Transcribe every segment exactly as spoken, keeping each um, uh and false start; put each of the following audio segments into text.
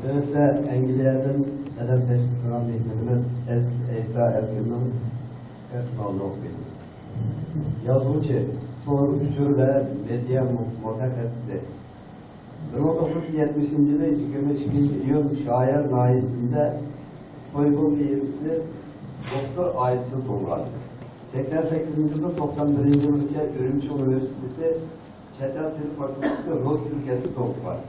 نۆۋەتتە ئەنگلىيەدىن ئەدەپ تەشرىپ قىلغان مېھمىنىمىز ئەزىز ئەيسا ئەركىننىڭ قىسقا خىتابىنى ئوقۇيمەن. يازغۇچى، تور ئۇچۇر ۋە مېدىيا مۇ-، مۇتەخەسسىسى. بىر مىڭ توققۇز يۈز يەتمىشىنچى يىلى يىگىرمە ئىككىنچى ئىيۇن شايار ناھىيەسىندە تويغۇل يېزىسى دوختۇر ئائىلىسىدە تۇغۇلغان. سەكسەن سەككىزىنچى يىلدىن توقسان بىرىنچى يىلغىچە ئۈرۈمچى ئۇنىۋېرسىتېتى چەت ئەل تىل فاكۇلتېتى رۇس تىل كەسپىدە ئوقۇغان.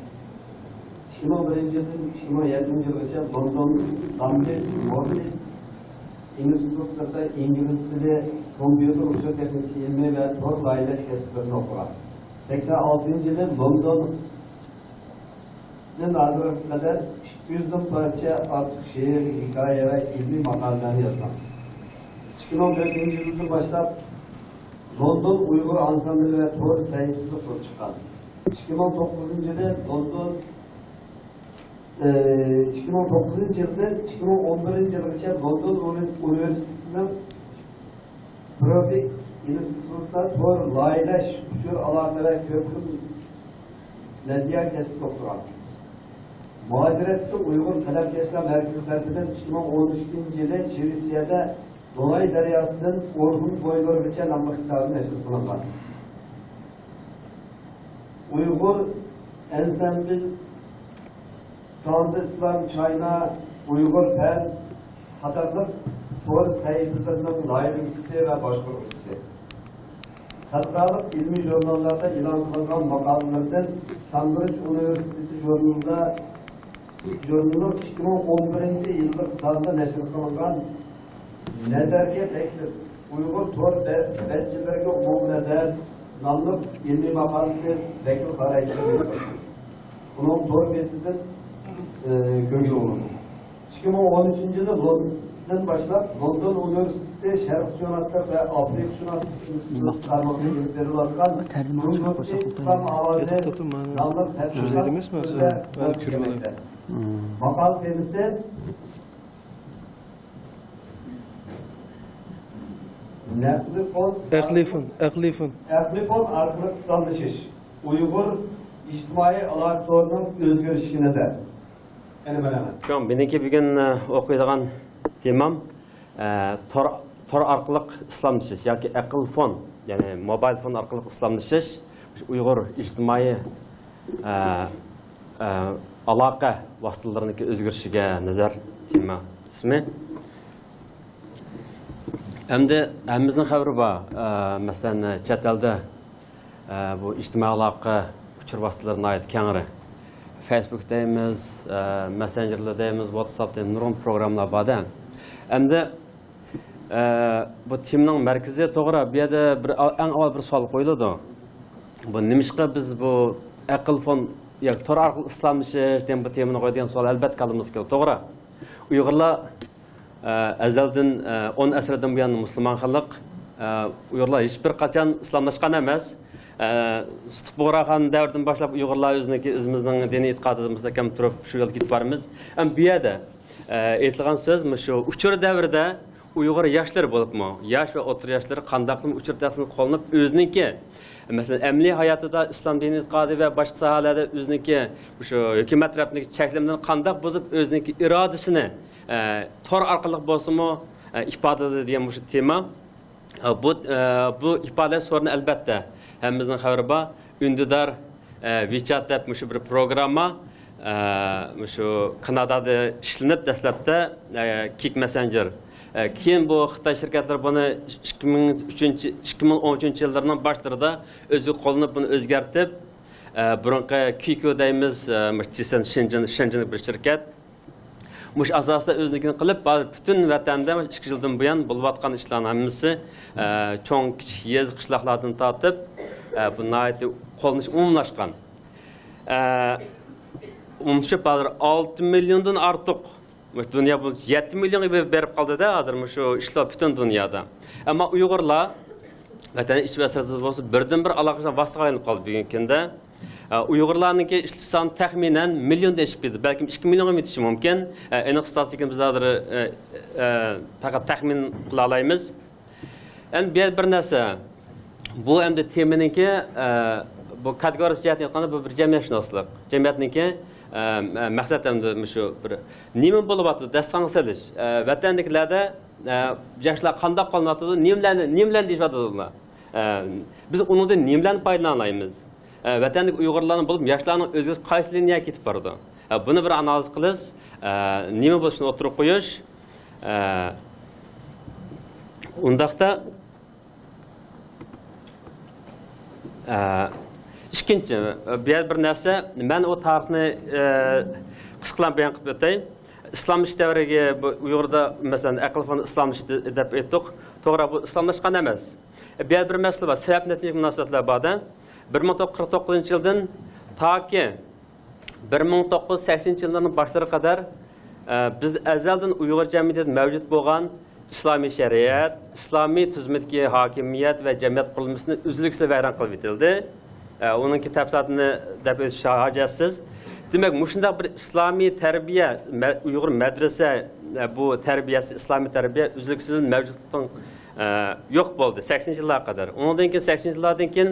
ئىككى مىڭ بىرىنچى يىلدىن ئىككى مىڭ يەتتىنچى يىلغىچە لوندون لامبېرت مورلى ئىنستىتۇتلىرىدا ئىنگلىز تىلى، كومپيۇتېر ئۇچۇر تېخنىكا ئىلمى ۋە تور لايىھەلەش كەسىپلىرىنى ئوقۇغان. سەكسەن ئالتىنچى يىلى لوندوندىن ھازىرغا قەدەر ئىككى يۈزدىن پارچە ئارتۇق شېئىر، ھېكايە ۋە ئىلمىي ماقالىلەرنى يازغان. ئىككى مىڭ تۆتىنچى يىلدىن باشلاپ لوندون ئۇيغۇر ئانسامبىلى ۋە تور سەھىپىسىنى قۇرۇپ چىققان. ئىككى مىڭ توققۇزىنچى يىلى لوندون، ئىككى مىڭ توققۇزىنچى يىلدىن ئىككى مىڭ ئون بىرىنچى يىلغىچە لوندون ئۇنى-، ئۇنىۋېرسىتېتىنىڭ بروبىك ئىنستىتۇتىدا تور لايىھەلەش، ئۇچۇر ئالاقە ۋە كۆپ خىل مېدىيا كەسپىدە ئوقۇغان. مۇھاجىرەتتىكى ئۇيغۇر قەلەمكەشلەر مەركىزى تەرىپىدىن ئىككى مىڭ ئون ئىككىنچى يىلى شىۋېتسىيەدە دۇناي دەرياسىدىن ئورخۇن بويلىرىغىچە ناملىق كىتابى نەشر قىلىنغان. ئۇيغۇر ئەنسەمبىل، ساندى ئىسلام چاينا، ئۇيغۇر پەن قاتارلىق تور سەھىپىلىرىنىڭ لايىھىلىگۈچىسى ۋە باشقۇرغۇچىسى. خەلقئارالىق ئىلمىي ژۇرناللاردا ئېلان قىلىنغان ماقالىلىرىدىن كامبرىج ئۇنىۋېرسىتېتى ژۇرنىلىدا، ژۇرنىلىنىڭ ئىككى مىڭ ئون بىرىنچى يىللىق سانىدا نەشر قىلىنغان نەزەرگە تەكلىپ، ئۇيغۇر تور بە-، بەتچىلىرىگە ئومۇمىي نەزەر ناملىق ئىلمىي ماقالىسى ۋەكىل خاراكتېرلىك. ئۇنىڭ تور بېتىدىن، ئى، كۆرگىلى بولىدۇ. ئىككى مىڭ ئون ئۈچىنچى يىلى لوندوندىن باشلاپ، لوندون ئۇنىۋېرسىتېتى شەرقشۇناسلىق ۋە ئافرىقىشۇناسلىق ئىنستىتۇتى تارمىقىدا ئېلىپ بېرىلىۋاتقان تۇرمۇشتىكى ئىسلام ئاۋازى ناملىق تەتقىقات سۆزلەر خىزمەت كۆرمەكتە. ماقالە تېمىسى نەقلىي فون، ئەقلىي فون، ئەقلىي فون. ئەقلىي فون ئارقىلىق ئىسلاملىشىش، ئۇيغۇر ئىجتىمائىي ئالاقە تورىنىڭ ئۆزگىرىشىگە نەزەر. ئەنە مانا. شۇڭا مېنىڭكى بۈگۈن، ئە، ئوقۇيدىغان تېمام، ئە، تور، تور ئارقىلىق ئىسلاملىشىش ياكى ئەقىل فون، يەنى موبايل فون ئارقىلىق ئىسلاملىشىش، ئۇيغۇر ئىجتىمائىي، ئە، ئە، ئالاقە ۋاسىتىلىرىنىڭكى ئۆزگىرىشىگە نەزەر تېما ئىسمى. ئەمدى ھەممىمىزنىڭ خەۋىرى بار. ئە، مەسىلەن، چەت ئەلدە، ئە، بۇ ئىجتىمائىي ئالاقە ئۇچۇر ۋاسىتىلىرى ناھايىتى كەڭرى. فېيسبۇك دەيمىز، ئە، مەسسېنجېرلار دەيمىز، ۋاتساپ دەيمىز، نۇرغۇن پروگراممىلار بار-دە. ئەمدى، ئە، بۇ تېمىنىڭ مەركىزى توغرا، بۇ يەردە بىر، ئەڭ ئاۋۋال بىر سوئال قويۇلىدۇ. بۇ نېمىشقا بىز بۇ ئەقىل فون ياكى تور ئارقىلىق ئىسلاملىشىش دېگەن بۇ تېمىنى قويدى دېگەن سوئال ئەلۋەتتە كاللىمىزغا كېلىدۇ، توغرا. ئۇيغۇرلار، ئە، ئەزەلدىن، ئە، ئون ئەسىردىن بۇيان مۇسۇلمان خەلق. ئە، ئۇيغۇرلار ھېچبىر قاچان ئىسلاملاشقان ئەمەس. ئە، سۇتۇق بۇغراخان دەۋرىدىن باشلاپ ئۇيغۇرلار ئۆزىنىڭكى، ئۆزىمىزنىڭ دىنىي ئېتىقادىدا مۇستەھكەم تۇرۇپ، شۇ يولدا كېتىپ بارىمىز. ئەمما بۇ يەردە، ئە، ئېيتىلغان سۆز مۇشۇ ئۇچۇر دەۋرىدە ئۇيغۇر ياشلىرى بولۇپمۇ، ياش ۋە ئوتتۇرا ياشلىرى قانداقمۇ ئۇچۇر تېخنىكىسىنى قوللىنىپ، ئۆزىنىڭكى، مەسىلەن، ئەمەلىي ھاياتىدا ئىسلام دىنىي ئېتىقادى ۋە باشقا ساھەلەردە ئۆزىنىڭكى مۇشۇ ھۆكۈمەت تەرەپىدىكى چەكلىمىلەرنى قانداق بۇزۇپ، ئۆزىنىڭكى ئىرادىسىنى، ئە، تور ئارقىلىق بولسىمۇ، ئە، ئىپادىلىدى دېگەن مۇشۇ تېما. ئە، بۇ، ئە، بۇ ئىپادىلەش سورۇنى، ئەلۋەتتە، ھەممىمىزنىڭ خەۋىرى بار. ئۈندىدار، ئە، ۋىچات دەپ مۇشۇ بىر پروگرامما، ئە، مۇشۇ كانادادا ئىشلىنىپ دەسلەپتە، ئە، كىك مەسسېنجېر. ئە، كېيىن بۇ خىتاي شىركەتلىرى بۇنى ئىككى مىڭ ئۈچىنچى، ئىككى مىڭ ئون ئۈچىنچى يىللىرىنىڭ باشلىرىدا ئۆزى قوللىنىپ بۇنى ئۆزگەرتىپ، ئە، بۇرۇنقى كيۇكيۇ دەيمىز، ئە، مۇشۇ تىسەن شېنجېن، شېنجېن بىر شىركەت. مۇشۇ ئاساستا ئۆزىنىڭكىنى قىلىپ، ھازىر پۈتۈن ۋەتەندە مۇشۇ ئىككى يىلدىن بۇيان بولۇۋاتقان ئىشلارنىڭ ھەممىسى، ئە، چوڭ، كىچىك يېزا، قىشلاقلاردىن تارتىپ، ئە، بۇ ناھايىتى قوللىنىش ئومۇملاشقان. ئە، ئومۇملىشىپ ھازىر ئالتە مىليوندىن ئارتۇق، مۇشۇ دۇنيا بويىچە يەتتە مىليونغا بېرىپ قالدى-دە، ھازىر مۇشۇ ئىشلار پۈتۈن دۇنيادا. ئەمما ئۇيغۇرلار ۋەتەن ئىچى ۋە سىرتىدا بولسا بىردىنبىر ئالاقىدار ۋاسىتىگە ئايلىنىپ قالدى بۈگۈنكى كۈندە. ئە، ئۇيغۇرلارنىڭكى ئىشلىتىش سانى تەخمىنەن مىليوندىن ئېشىپ كېتىدۇ، بەلكىم ئىككى مىليونغا يېتىشى مۇمكىن. ئە، ئېنىق ستاتىستىكىنى بىز ھازىر، ئە، ئە، پەقەت تەخمىن قىلالايمىز. ئەمدى بۇ يەردە بىر نەرسە، بۇ ئەمدى تېمىنىڭكى، ئە، بۇ كاتېگورىيەسى جەھەتتىن ئېيتقاندا، بۇ بىر جەمئىيەتشۇناسلىق. جەمئىيەتنىڭكى، ئە، مەقسەت ئەمدى مۇشۇ بىر نېمە بولۇۋاتىدۇ، داستىخانغا سېلىش. ئە، ۋەتەندىكىلەردە، ئە، ياشلار قانداق قىلىنىۋاتىدۇ، نېمە بىلەن، نېمە بىلەن دېيىشىۋاتىدۇ ئۇلار؟ ئە، بىز ئۇنىڭدىن نېمىلەرنى پايدىلىنالايمىز؟ ئە، ۋەتەندىكى ئۇيغۇرلارنىڭ، بولۇپ ياشلارنىڭ ئۆزگىرىش قايسى لىنىيەگە كېتىپ بارىدۇ؟ ئە، بۇنى بىر ئانالىز قىلىش، ئە، نېمە بولۇشىنى ئوتتۇرىغا قويۇش. ئە، ئۇنداقتا، ئىككىنچى، بۇ يەردە بىر نەرسە، مەن ئۇ تارىخنى قىسقىلا بايان قىلىپ ئۆتەي. ئىسلاملىشىش دەۋرىگە بۇ ئۇيغۇردا، مەسىلەن، ئەقىل فەن ئىسلاملىشىشتى دەپ ئېيتتۇق. توغرا، بۇ ئىسلاملاشقان ئەمەس. بۇ يەردە بىر مەسىلە بار، سەۋەب نەتىجە مۇناسىۋەتلەر باردا. بىر مىڭ توققۇز يۈز قىرىق توققۇزىنچى يىلدىن تاكى بىر مىڭ توققۇز يۈز سەكسىنىنچى يىللارنىڭ باشلىرىغا قەدەر، ئە، بىز ئەزەلدىن ئۇيغۇر جەمئىيىتىدە مەۋجۇت بولغان ئىسلامىي شەرىئەت، ئىسلامىي تۈزۈمدىكى ھاكىمىيەت ۋە جەمئىيەت قۇرۇلمىسىنى ئۈزلۈكسىز ۋەيران قىلىپ ئېتىلدى. ئە، ئۇنىڭكى تەپسىلاتىنى دەپ ئۆتۈش ھاجەتسىز. دېمەك، مۇشۇنداق بىر ئىسلامىي تەربىيە، مە-، ئۇيغۇر مەدرىسە، ئە، بۇ تەربىيەسى، ئىسلامىي تەربىيە ئۈزلۈكسىز مەۋجۇتلۇقتىن، ئە، يوق بولدى سەكسىنىنچى يىللارغا قەدەر. ئۇنىڭدىن كېيىن، سەكسىنىنچى يىللاردىن كېيىن،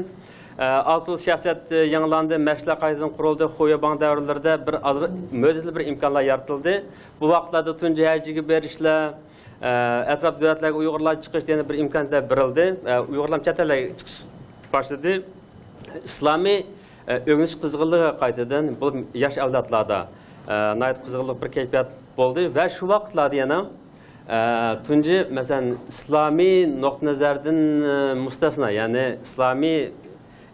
ئە، ئاز تولا سىياسەت، ئە، يېڭىلاندى، مەشرەپلەر قايتىدىن قۇرۇلدى، خۇيباڭ دەۋرلىرىدە بىر ئاز مۆتىدىل بىر ئىمكانلار يارىتىلدى. بۇ ۋاقىتلاردا تۇنجى ھەجگە بېرىشلەر، ئە، ئەتراپ دۆلەتلەرگە ئۇيغۇرلار چىقىش دېگەن بىر ئىمكانىيەتلەر بېرىلدى. ئە، ئۇيغۇرلار چەت ئەللەرگە چىقىش باشلىدى. ئىسلامىي، ئە، ئۆگىنىش قىزغىنلىقى قايتىدىن، بۇ ياش ئەۋلادلاردا، ئە، ناھايىتى قىزغىنلىق بىر كەيپىيات بولدى ۋە شۇ ۋاقىتلاردا يەنە، ئە، تۇنجى، مەسىلەن، ئىسلامىي نۇقتىئىنەزەردىن، ئە، مۇستەسنا، يەنى ئىسلامىي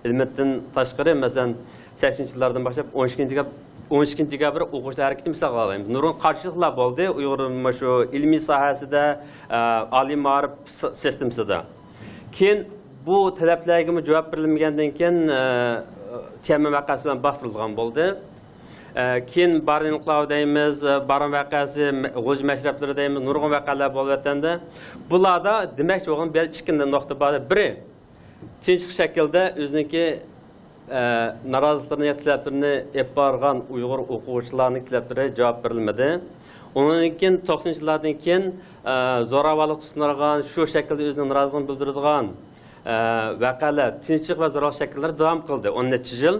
ئىلمىدىن تاشقىرى، مەسىلەن، سەكسىنىنچى يىللاردىن باشلاپ ئون ئىككىنچى دېكاب-، ئون ئىككىنچى دېكابىر ئوقۇغۇچىلار ھەرىكىتى مىسالغا ئالايمىز. نۇرغۇن قارشىلىقلار بولدى ئۇيغۇر مۇشۇ ئىلمىي ساھەسىدە، ئە، ئالىي مائارىپ س-، سىستېمىسىدا. كېيىن بۇ تەلەپلەرگىمۇ جاۋاب بېرىلمىگەندىن كېيىن، ئە، تيەنئەنمېن ۋەقەسى بىلەن باستۇرۇلغان بولدى. ئە، كېيىن بارىن ئىنقىلابى دەيمىز، ئە، بارىن ۋەقەسى، مە-، غۇلجا مەشرەپلىرى دەيمىز، نۇرغۇن ۋەقەلەر بولۇپ ئۆتەندى. بۇلاردا دېمەكچى بولغان بىر ئىككى نۇقتا بار. بىرى، تىنچلىق شەكىلدە ئۆزىنىڭكى، ئە، نارازىلىقلىرىنى يا تەلەپلىرىنى ئېلىپ بارغان ئۇيغۇر ئوقۇغۇچىلارنىڭ تەلەپلىرى جاۋاب بېرىلمىدى. ئۇنىڭدىن كېيىن، توقسىنىنچى يىللاردىن كېيىن، ئە، زوراۋانلىققا سۇنۇلغان، شۇ شەكىلدە ئۆزىنىڭ نارازىلىقىنى بىلدۈرىدىغان، ئە، ۋەقەلەر، تىنچلىق ۋە زوراۋانلىق شەكىللىرى داۋام قىلدى ئون نەچچە يىل.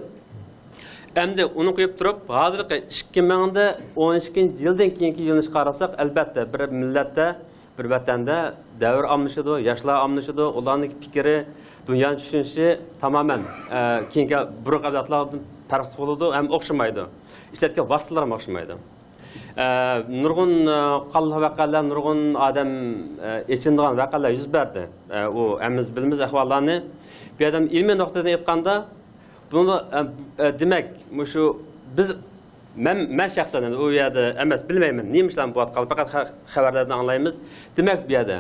ئەمدى ئۇنى قويۇپ تۇرۇپ، ھازىرقى ئىككى مىڭ ئون ئىككىنچى يىلدىن كېيىنكى يۆنىلىشكە قارىساق، ئەلبەتتە، بىر مىللەتتە، بىر ۋەتەندە دەۋر ئالمىشىدۇ، ياشلار ئالمىشىدۇ، ئۇلارنىڭ پىكرى، دۇنيانى چۈشىنىشى تامامەن، ئە، كېيىنكى بۇرۇنقى ئەۋلادلاردىن پەرقلىق بولىدۇ ھەم ئوخشىمايدۇ. ئىشلەتكەن ۋاسىتىلىرى ھەم ئوخشىمايدۇ. ئە، نۇرغۇن، ئە، قانلىق ۋەقەلەر، نۇرغۇن ئادەم، ئە، ئېچىنىدىغان ۋەقەلەر يۈز بەردى. ئە، ئۇ ھەممىمىز بىلىمىز ئەھۋاللارنى. بۇ يەردە ئىلمىي نۇقتىدىن ئېيتقاندا، بۇنى، ئە، ئە، دېمەك، مۇشۇ بىز، مەن، مەن شەخسەن ئۇ يەردە ئەمەس، بىلمەيمەن، نېمە ئىشلارنى بولۇۋاتقانلىقىنى پەقەت خە-، خەۋەرلەردىن ئاڭلايمىز. دېمەك، بۇ يەردە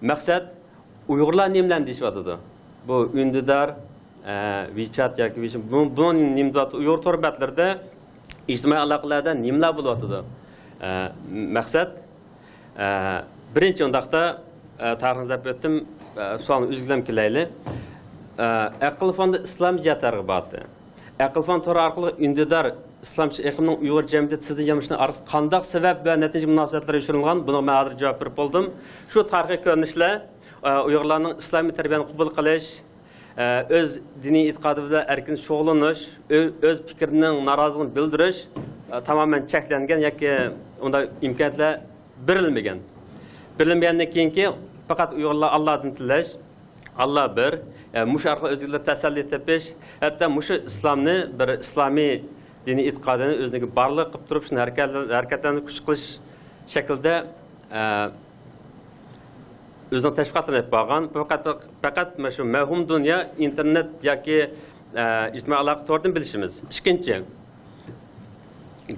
مەقسەت ئۇيغۇرلار نېمىلەرنى دېيىشىۋاتىدۇ؟ بۇ ئۈندىدار، ئە، ۋىچات ياكى ۋىچ-، بۇ، بۇ نېمە دەپ، ئۇيغۇر تور بەتلىرىدە، ئىجتىمائىي ئالاقىلەردە نېمىلەر بولۇۋاتىدۇ؟ ئە، مەقسەت، ئە، بىرىنچى ئۇنداقتا، ئە، تارىخنى دەپ ئۆتتۈم، ئە، سوئالنى ئۈزگۈلەم كېلەيلى. ئە، ئەقىل فەندى ئىسلام جىھاد تەرغىباتى. ئەقىل فەن تورى ئارقىلىق ئۈندىدار ئىسلامچى ئېقىمنىڭ ئۇيغۇر جەمئىيىتىدە تىزدىن يامىشىشىنىڭ ئارقىسىدا قانداق سەۋەب ۋە نەتىجە مۇناسىۋەتلىرى يوشۇرۇنغان؟ بۇنىڭغا مەن ھازىر جاۋاب بېرىپ بولدۇم. شۇ تارىخىي كۆرۈنۈشلەر، ئە، ئۇيغۇرلارنىڭ ئىسلامىي تەربىيەنى قوبۇل قىلىش، ئە، ئۆز دىنىي ئېتىقادى بىلەن ئەركىن شۇغۇللىنىش، ئۆ-، ئۆز پىكرىنىڭ نارازىلىقىنى بىلدۈرۈش، ئە، تامامەن چەكلەنگەن ياكى ئۇنداق ئىمكانىيەتلەر بېرىلمىگەن. بېرىلمىگەندىن كېيىنكى پەقەت ئۇيغۇرلار ئاللادىن تىلەش، ئاللا بىر، ئە، مۇشۇ ئارقىلىق ئۆزلۈكىدە تەسەللى تېپىش، ھەتتا مۇشۇ ئىسلامنى بىر ئىسلامىي دىنىي ئېتىقادىنى ئۆزىنىڭكى بارلىقى قىلىپ تۇرۇپ، شۇنى ھەرىكەتلەن-، ھەرىكەتلەندۈرۈش كۈچ قىلىش شەكلىدە، ئە، ئۆزىنىڭ تەشۋىقاتلىرىنى ئېلىپ بارغان. پەقەت، پەقەت مانا شۇ مەۋھۇم دۇنيا ئىنتېرنېت ياكى، ئە، ئىجتىمائىي ئالاقە تورىدىن بىلىشىمىز. ئىككىنچى،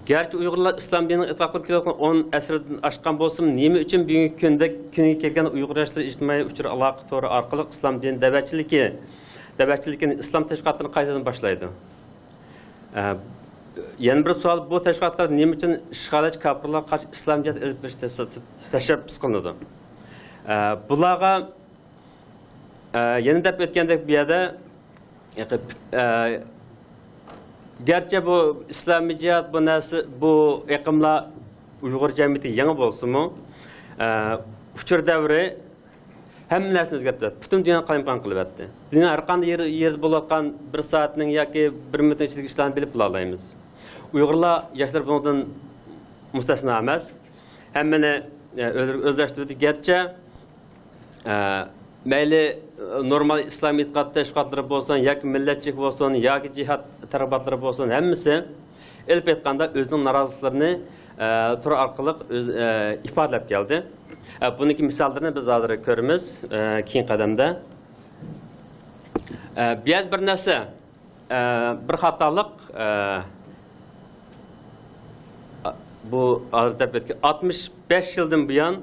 گەرچە ئۇيغۇرلار ئىسلام دىنىغا ئېتىقاد قىلىپ كېلىۋاتقان ئون ئەسىردىن ئاشقان بولسىمۇ، نېمە ئۈچۈن بۈگۈنكى كۈندە، كۈنگە كەلگەن ئۇيغۇر ياشلىرى ئىجتىمائىي ئۇچۇر ئالاقە تورى ئارقىلىق ئىسلام دىنى دەۋەتچىلىكى، دەۋەتچىلىكىنى، ئىسلام تەشۋىقاتلىرىنى قايتىدىن باشلايدۇ؟ ئە، يەنە بىر سوئال، بۇ تەشۋىقاتلار نېمە ئۈچۈن ئىشغالچى كاپىرلارغا قارشى ئىسلام جىھاد ئېلىپ بېرىش تەس-، تەشەببۇس قىلىنىدۇ؟ ئە، بۇلارغا، ئە، يەنە دەپ ئۆتكەندەك بۇ يەردە، ئە، گەرچە بۇ ئىسلامىي جىھاد، بۇ نەرسە، بۇ ئېقىملار ئۇيغۇر جەمئىيىتىگە يېڭى بولسىمۇ، ئە، ئۇچۇر دەۋرى ھەممە نەرسىنى ئۆزگەرتىۋەتتى. پۈتۈن دۇنيانى قالايمىقان قىلىۋەتتى. دۇنيا ھەر قانداق يېرى، يېرىدە بولۇۋاتقان بىر سائەتنىڭ ياكى بىر مىنۇتنىڭ ئىچىدىكى ئىشلارنى بىلىپ بولالايمىز. ئۇيغۇرلار ياشلىرى بۇنىڭدىن مۇستەسنا ئەمەس. ھەممىنى، ئە، ئۆز-، ئۆزلەشتۈردى. گەرچە، ئە، مەيلى، ئە، نورمال ئىسلامىي ئېتىقاد تەشكىلاتلىرى بولسۇن، ياكى مىللەتچىلىك بولسۇن، ياكى جىھاد تەرغىباتلىرى بولسۇن، ھەممىسى ئېلىپ ئېيتقاندا ئۆزىنىڭ نارازىلىقلىرىنى، ئە، تور ئارقىلىق ئۆز-، ئە، ئىپادىلەپ كەلدى. ئە، بۇنىڭكى مىساللىرىنى بىز ھازىر كۆرىمىز، ئە، كېيىنكى قەدەمدە. ئە، بۇ يەردە بىر نەرسە، ئە، بىر خاتالىق، ئە، بۇ ھازىر دەپ ئۆتكەن ئاتمىش بەش يىلدىن بۇيان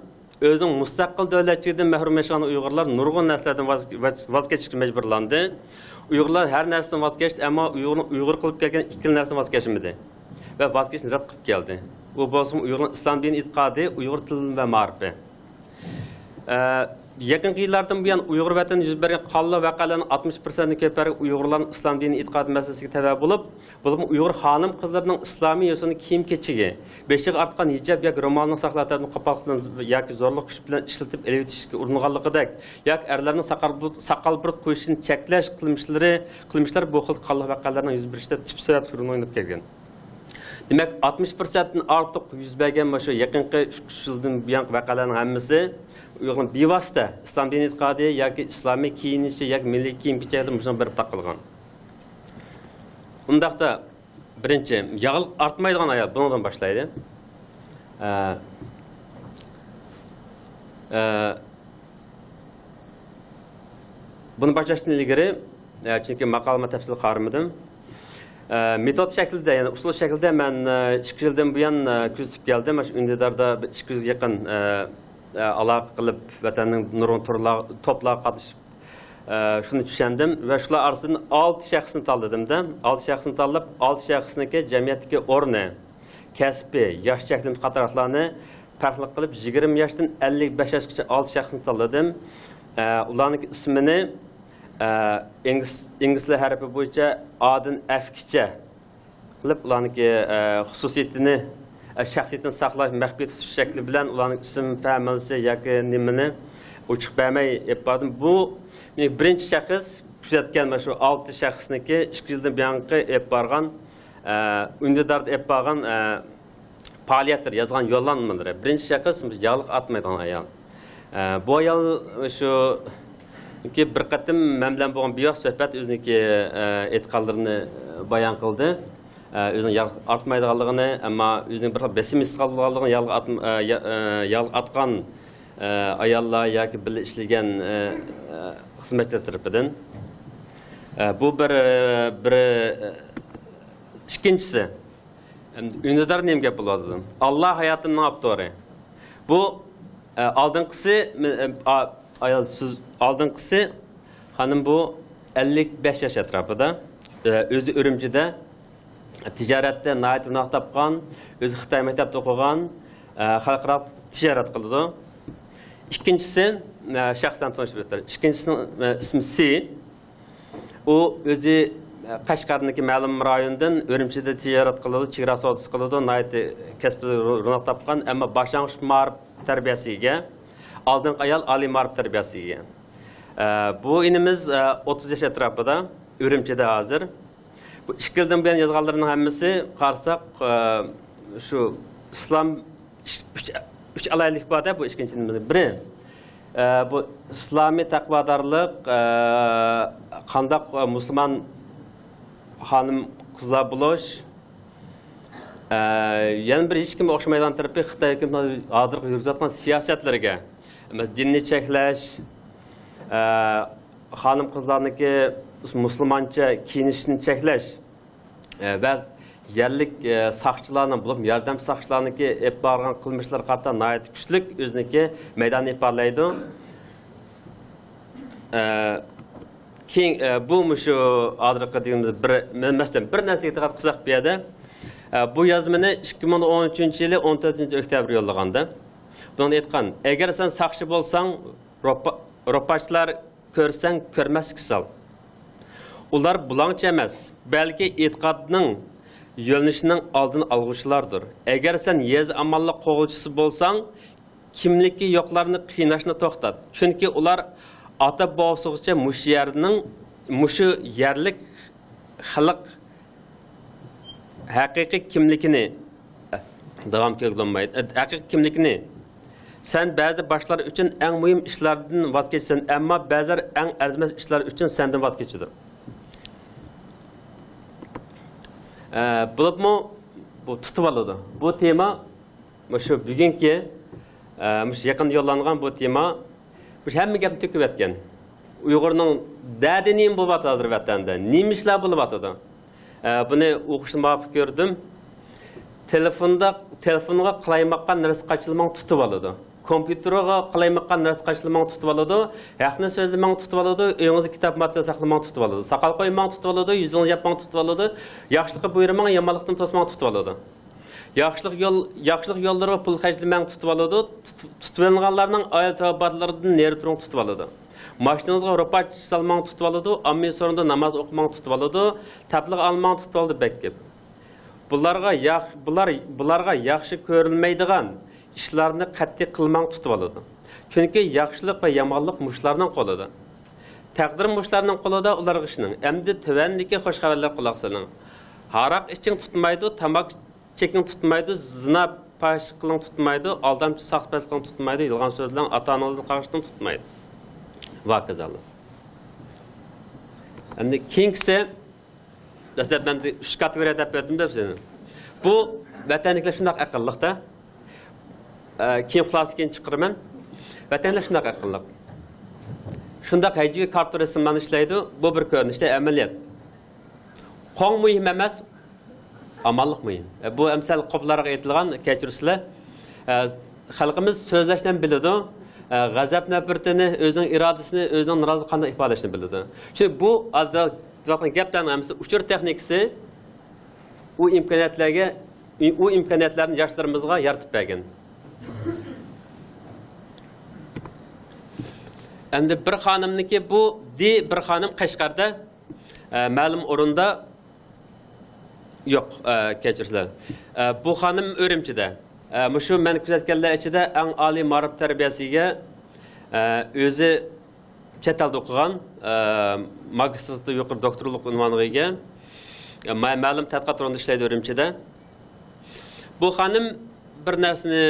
ئۆزىنىڭ مۇستەقىل دۆلەتچىلىكىدىن مەھرۇم ياشىغان ئۇيغۇرلار نۇرغۇن نەرسىلەردىن ۋاز، ۋاز، ۋاز كېچىشكە مەجبۇرلاندى. ئۇيغۇرلار ھەر نەرسىدىن ۋاز كەچتى، ئەمما ئۇيغۇرنىڭ ئۇيغۇر قىلىپ كەلگەن ئىككىلا نەرسىدىن ۋاز كەچمىدى ۋە ۋاز كېچىشنى رەت قىلىپ كەلدى. ئۇ بولسىمۇ ئۇيغۇرنىڭ ئىسلام دىنى ئېتىقادى، ئۇيغۇر تىلى ۋە مائارىپى. ئە، يېقىنقى يىللاردىن بۇيان ئۇيغۇر ۋەتىنىدە يۈز بەرگەن قانلىق ۋەقەلەرنىڭ ئاتمىش پىرسەنتتىن كۆپرەك ئۇيغۇرلارنىڭ ئىسلام دىنى ئېتىقادى مەسىلىسىگە تەۋە بولۇپ، بولۇپمۇ ئۇيغۇر خانىم قىزلىرىنىڭ ئىسلامىي يوسۇنى كىيىم كېچىكى، بېشىغا ئارتقان ھىجاب ياكى رومالنىڭ ساقلار تەرىپىدىن قاپاقلىق بىلەن ياكى زورلۇق كۈچ بىلەن ئىشلىتىپ ئېلىۋېتىشكە ئۇرۇنغانلىقىدەك، ياكى ئەرلەرنىڭ ساقال بۇرۇت، ساقال بۇرۇت قويۇشىنى چەكلەش قىلمىشلىرى، قىلمىشلار بۇ خىل قانلىق ۋەقەلەرنىڭ يۈز بېرىشىدە تۈپ سەۋەبلىك رول ئويناپ كەلگەن. دېمەك، ئاتمىش پىرسەنتتىن ئارتۇق يۈز بەرگەن مۇشۇ يېقىنقى ئۈچ يىلدىن بۇيانقى ۋەقەلەرنىڭ ھەممىسى ئۇيغۇرنىڭ بىۋاسىتە ئىسلام دىنى ئېتىقادى ياكى ئىسلامىي كىيىنىشى ياكى مىللىي كىيىم-كېچەكلىرى مۇشۇنىڭ بىر تاقالغان. ئۇنداقتا، بىرىنچى، ياغلىق ئارتمايدىغان ئايال، بۇنىڭدىن باشلايلى. ئە، ئە، بۇنى باشلاشتىن ئىلگىرى، ئە، چۈنكى ماقالىمنى تەپسىلىي قارىمىدىم. ئە، مېتود شەكلىدە، يەنى ئۇسۇل شەكلىدە مەن، ئە، ئىككى يىلدىن بۇيان، ئە، كۆزىتىپ كەلدىم. مانا شۇ ئۈندىداردا بىر ئىككى يۈزگە يېقىن، ئە، ئە، ئالاقە قىلىپ، ۋەتەننىڭ نۇرغۇن تورلار، توپلارغا قاتنىشىپ، ئە، شۇنى چۈشەندىم ۋە شۇلار ئارىسىدىن ئالتە شەخسنى تاللىدىم-دە. ئالتە شەخسنى تاللاپ، ئالتە شەخسنىڭكى جەمئىيەتتىكى ئورنى، كەسپى، ياش چەكلىمىسى قاتارلىقلارنى پەرقلىق قىلىپ، يىگىرمە ياشتىن ئەللىك بەش ياشقىچە ئالتە شەخسنى تاللىدىم. ئە، ئۇلارنىڭ ئىسمىنى، ئە، ئىنگلىز، ئىنگلىزلار ھەرپى بويىچە ئا دىن ئەفكىچە قىلىپ، ئۇلارنىڭكى، ئە، خۇسۇسىيىتىنى، ئە، شەخسىيىتىنى ساقلاش، مەخپىي تۇتۇش شەكلى بىلەن ئۇلارنىڭ ئىسىم فامىلىسى ياكى نېمىنى ئوچۇق بەرمەي ئېلىپ باردىم. بۇ بىرىنچى شەخس كۆزەتكەن، مانا شۇ ئالتە شەخسنىڭكى ئىككى يىلدىن بۇيانقى ئېلىپ بارغان، ئە، ئۈندىداردا ئېلىپ بارغان، ئە، پائالىيەتلىرى، يازغان يوللانمىلىرى. بىرىنچى شەخس ياغلىق ئارتمايدىغان ئايال. ئە، بۇ ئايال شۇ، چۈنكى بىر قېتىم مەن بىلەن بولغان بىۋاسىتە سۆھبەت ئۆزىنىڭكى، ئە، ئېيتقانلىرىنى بايان قىلدى. ئە، ئۆزىنىڭ ياغلىق ئارتمايدىغانلىقىنى، ئەمما ئۆزىنىڭ بىر خىل بېسىم ھېس قىلىدىغانلىقىنى، ياغلىق ئاتم-، ئە، يا-، ئە، ياغلىق ئاتقان، ئە، ئاياللار ياكى بىللە ئىشلىگەن، ئە، ئە، خىزمەتچىلەر تەرىپىدىن. ئە، بۇ بىر، ئە، بىر، ئە، ئىككىنچىسى، ئۈندىدار نېمە گەپ بولۇۋاتىدۇ؟ ئاللا ھاياتىمنىڭ ئاپتورى. بۇ، ئە، ئالدىنقىسى، ئە، ئا-، ئايال سۆز، ئالدىنقىسى خانىم بۇ ئەللىك بەش ياش ئەتراپىدا. ئە، ئۆزى ئۈرۈمچىدە تىجارەتتە ناھايىتى روناق تاپقان، ئۆزى خىتاي مەكتەپتە ئوقۇغان، ئە، خەلقئارا تىجارەت قىلىدۇ. ئىككىنچىسى، ئە، شەخسەن تونۇشتۇرۇپ ئۆتەي. ئىككىنچىسىنىڭ، ئە، ئىسمى سى. ئۇ ئۆزى قەشقەرنىڭكى مەلۇم رايوندىن ئۈرۈمچىدە تىجارەت قىلىدۇ، چېگرا سودىسى قىلىدۇ، ناھايىتى كەسپىدە روناق تاپقان، ئەمما باشلانغۇچ مائارىپ تەربىيەسىگە ئىگە. ئالدىنقى ئايال ئالىي مائارىپ تەربىيەسىگە ئىگە. ئە، بۇ ئىنىمىز، ئە، ئوتتۇز ياش ئەتراپىدا، ئۈرۈمچىدە ھازىر. بۇ ئىككى يىلدىن بۇيان يازغانلىرىنىڭ ھەممىسى قارىساق، ئە، شۇ ئىسلام ئۈچ، ئۈچ، ئۈچ ئالاھىدىلىك بار-دە، بۇ ئىككىنچى نېمىدە. بىرى، ئە، بۇ ئىسلامىي تەقۋادارلىق، ئە، قانداق، ئە، مۇسۇلمان خانىم قىزلار بولۇش، ئە، يەنە بىر ھېچكىمگە ئوخشىمايدىغان تەرىپى خىتاي ھۆكۈمىتىنىڭ ھازىرقى يۈرگۈزۈۋاتقان سىياسەتلىرىگە، دىننى چەكلەش، ئە، خانىم قىزلارنىڭكى مۇسۇلمانچە كىيىنىشىنى چەكلەش، ئە، ۋە يەرلىك، ئە، ساقچىلارنىڭ، بولۇپمۇ ياردەمچى ساقچىلارنىڭكى ئېلىپ بارغان قىلمىشلىرىغا قارىتا ناھايىتى كۈچلۈك ئۆزىنىڭكى مەيدانىنى ئىپادىلەيدۇ. ئە، كېيىن، ئە، بۇ مۇشۇ ھازىرقى دېگىنىمىز بىر، مە-، مەسىلەن، بىر نەرسىگە دىققەت قىلساق بۇ يەردە، ئە، بۇ يازمىنى ئىككى مىڭ ئون ئۈچىنچى يىلى ئون تۆتىنچى ئۆكتەبىر يوللىغاندا، بۇنىڭدا ئېيتقان، ئەگەر سەن ساقچى بولساڭ، روپا-، روپاچلار كۆرسەڭ كۆرمەسكە سال. ئۇلار بۇلاڭچى ئەمەس، بەلكى ئېتىقادنىڭ يۆنىلىشىنىڭ ئالدىنى ئالغۇچىلاردۇر. ئەگەر سەن يېزا ئامانلىق قوغدىغۇچىسى بولساڭ، كىملىكى يوقلارنى قىيناشنى توختات. چۈنكى ئۇلار ئاتا بوۋىسىغىچە مۇشۇ يەرنىڭ، مۇشۇ يەرلىك خەلق ھەقىقىي كىملىكىنى، داۋام كۆرگىلى بولمايدۇ. ھەقىقىي كىملىكىنى، سەن بەزى باشقىلار ئۈچۈن ئەڭ مۇھىم ئىشلاردىن ۋاز كېچىسەن، ئەمما بەزىلەر ئەڭ ئەرزىمەس ئىشلار ئۈچۈن سەندىن ۋاز كېچىدۇ. ئە، بولۇپمۇ بۇ تۇتۇۋالىدۇ. بۇ تېما مۇشۇ بۈگۈنكى، ئە، مۇشۇ يېقىندا يوللانغان بۇ تېما مۇشۇ ھەممە گەپنى تۆكۈۋەتكەن. ئۇيغۇرنىڭ دەردى نېمە بولۇۋاتىدۇ ھازىر ۋەتەندە؟ نېمە ئىشلار بولۇۋاتىدۇ؟ ئە، بۇنى ئوقۇشنى ماقۇل كۆردۈم. تېلېفوندا، تېلېفونغا قالايمىقان نەرسە قاچىلىماڭ تۇتۇۋالىدۇ. كومپيۇتېرغا قالايمىقان نەرسە قاچىلىماڭ تۇتۇۋالىدۇ. ھەقنى سۆزلىمەڭ تۇتۇۋالىدۇ. ئۆيىڭىزدە كىتاب ماتېرىيال ساقلىماڭ تۇتۇۋالىدۇ. ساقال قويماڭ تۇتۇۋالىدۇ. يۈزىڭىزنى ياپماڭ تۇتۇۋالىدۇ. ياخشىلىققا بۇيرۇماڭ، يامانلىقتىن توسماڭ تۇتۇۋالىدۇ. ياخشىلىق يول، ياخشىلىق يوللىرىغا پۇل خەجلىمەڭ تۇتۇۋالىدۇ. تۇت-، تۇتۇۋېلىنغانلارنىڭ ئائىلە تاۋابىئاتلىرىدىن نېرى تۇرۇڭ تۇتۇۋالىدۇ. ماشىنىڭىزغا روپاچ سالماڭ تۇتۇۋالىدۇ. ئاممىۋى سورۇندا ناماز ئوقۇماڭ تۇتۇۋالىدۇ. تەبلىغ ئالماڭ تۇتۇۋالىدۇ بەك گەپ. بۇلارغا ياخ-، بۇلار، بۇلارغا ياخشى كۆرۈلمەيدىغان ئىشلارنى قەتئىي قىلماڭ تۇتۇۋالىدۇ. چۈنكى ياخشىلىق ۋە يامانلىق مۇشۇلارنىڭ قولىدا. تەقدىر مۇشۇلارنىڭ قولىدا، ئۇلارغا ئىشىنىڭ. ئەمدى تۆۋەندىكى خۇش خەۋەرلەرگە قۇلاق سېلىڭ. ھاراق ئىچىڭ تۇتمايدۇ، تاماكا چېكىڭ تۇتمايدۇ، زىنا پاھىشلىق قىلىڭ تۇتمايدۇ، ئالدامچى ساختىپەزلىك قىلىڭ تۇتمايدۇ، يالغان سۆزلەڭ، ئاتا-ئانىڭىزدىن قاغىشتىڭ تۇتمايدۇ. ۋە ھاكازا. ئەمدى كېيىنكىسى، دەسلەپ مەن ئۈچ كاتېگورىيە دەپ بەردىم دەپ سېنى. بۇ ۋەتەندىكىلەر شۇنداق ئەقىللىق-دە. ئە، كېيىن خۇلاسىسىنى كېيىن چىقىرىمەن. ۋەتەندە شۇنداق ئەقىللىق. شۇنداق ھەيجىگە كارتا رەسىملەرنى ئىشلەيدۇ. بۇ بىر كۆرۈنۈشتە ئەمەلىيەت. قوڭ مۇھىم ئەمەس، ئامانلىق مۇھىم. ئە، بۇ ئەمسەل قوپلارغا ئېيتىلغان، كەچۈرسىلەر. ئە، خەلقىمىز سۆزلەشنى بىلىدۇ. ئە، غەزەپ نەپرىتىنى، ئۆزىنىڭ ئىرادىسىنى، ئۆزىنىڭ نارازىلىقىنى قانداق ئىپادىلەشنى بىلىدۇ. چۈنكى بۇ ھازىر دەۋاتقان گەپلەرنىڭ ھەممىسى ئۇچۇر تېخنىكىسى. ئۇ ئىمكانىيەتلەرگە، ئۇ ئىمكانىيەتلەرنى ياشلىرىمىزغا يارىتىپ بەرگەن. ئەمدى بىر خانىمنىڭكى بۇ دى، بىر خانىم قەشقەردە، ئە، مەلۇم ئورۇندا يوق، ئە، كەچۈرسىلەر. ئە، بۇ خانىم ئۈرۈمچىدە. ئە، مۇشۇ مەن كۆزەتكەنلەر ئىچىدە ئەڭ ئالىي مائارىپ تەربىيەسىگە، ئە، ئۆزى چەت ئەلدە ئوقۇغان، ئە، ماگىستىرلىقتا يۇقىرى دوكتورلۇق ئۇنۋانىغا ئىگە. ئە، مە-، مەلۇم تەتقىقات ئورنىدا ئىشلەيدۇ ئۈرۈمچىدە. بۇ خانىم بىر نەرسىنى،